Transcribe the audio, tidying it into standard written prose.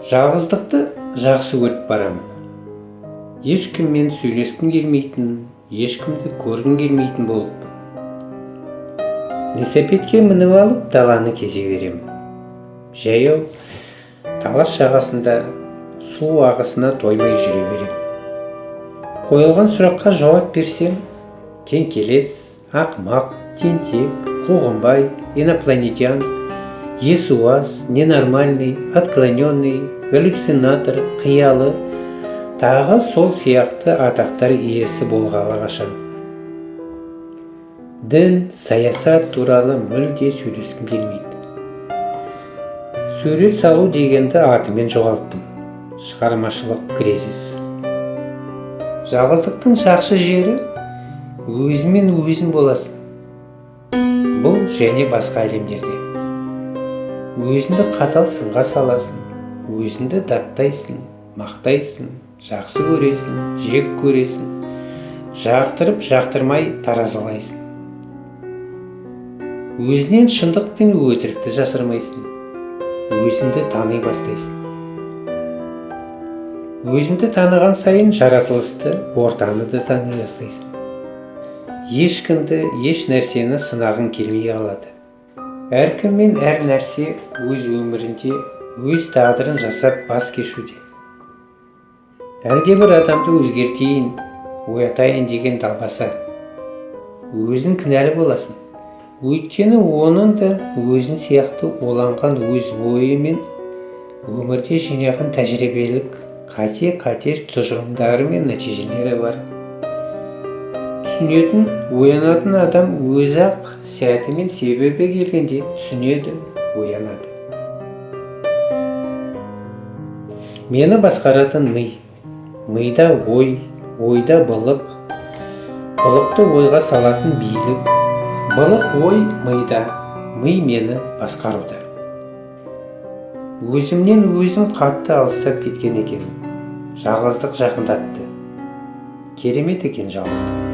Жалғыздықты жақсы көріп барамын. Ешкіммен сөйлескім келмейтін, ешкімді көргім келмейтін болыппын. Велосипедке мініп алып даланы кезе беремін. Жаяу Талас жағасында су ағысына тоймай жүре беремін. Қойылған сұраққа жауап берсем, кеңкелес, ақымақ, тентек, қуғынбай, инопланетян, есуас, ненормальный, отклоненный, галлюцинатор, қиялы, тағы сол сияқты атақтар иесі болғалы қашан. Дін, саясат туралы мүлде сөйлескім келмейді. Сурет салу дегенді атымен жоғалттым. Шығармашылық кризис. Жалғыздықтың жақсы жері өзімен өзің боласың. Бұл және басқа әлемдерде. Өзіңді қатал сынға саласың, өзіңді даттайсың, мақтайсың, жақсы көресің, жек көресің, жақтырып, жақтырмай таразылайсың. Өзінен шындық пен өтірікті жасырмайсың, өзіңді тани бастайсың. Өзіңді таныған сайын жаратылысты, ортаны да тани бастайсың. Ешкімді, еш нәрсені сынағың келмей қалады. Әркім мен әр нәрсе өз өмірінде өз тағдырын жасап бас кешуде. Әлде бір адамды өзгертейін, оятайын деген далбаса. Өзің кінәлі боласың. Өйткені оның да өзің сияқты ойланған өз ойы мен өмірде жинаған тәжірибелік қате-қате тұжырымдары мен нәтижелері бар. Түсінетін, оянатын адам өзі-ақ сәті мен себебі келгенде түсінеді, оянады. Мені басқаратын ми. Мида ой, ойда былық, былықты ойға салатын билік. Былық ой мида, ми мені басқаруда. Өзімнен өзім қатты алыстап кеткен екенмін. Жалғыздық жақындатты. Керемет екен жалғыздық.